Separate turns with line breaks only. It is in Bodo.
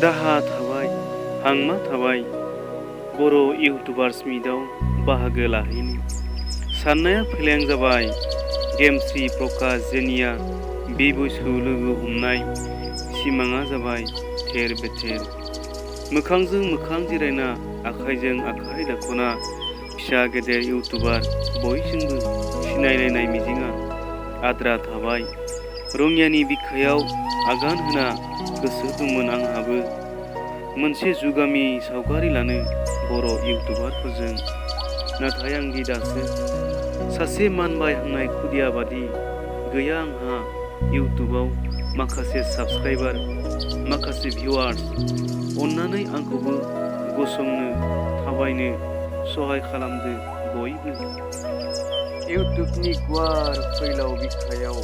दाहा थाबाय, हांमा थाबाय, बर' इउटुबार्स मिटआव बाहागो लाहैनो साननाया फेलें जाबाय। गेमस्रि प्रकाश जेनिया बिबुसखौ लोगो हमनाय सिमाङा जाबाय थेर बेथेर। मोखांजों मोखां जिरायना आखाइजों आखाइ दाखना फिसा गेदेर इउटुबार बयजोंबो सिनायलायनाय मिजिंआ आद्रा थाबाय। रङियानि बिखायाव आगान होना गोसो दंमोन आंहाबो मोनसे जुगामि सावगारि लानो बर' इउटुबारफोरजों। नाथाय आंदि दासो सासे मानबायहांनाय खुदिया बादि गैया आंहा इउटुबाव माखासे साबस्क्राइबार, माखासे भिउवार्स। अन्नानै आंखौबो गसंनो थाबायनो सहाय खालामदो बयबो। इउटुबनि गुवार फैलाव बिखायाव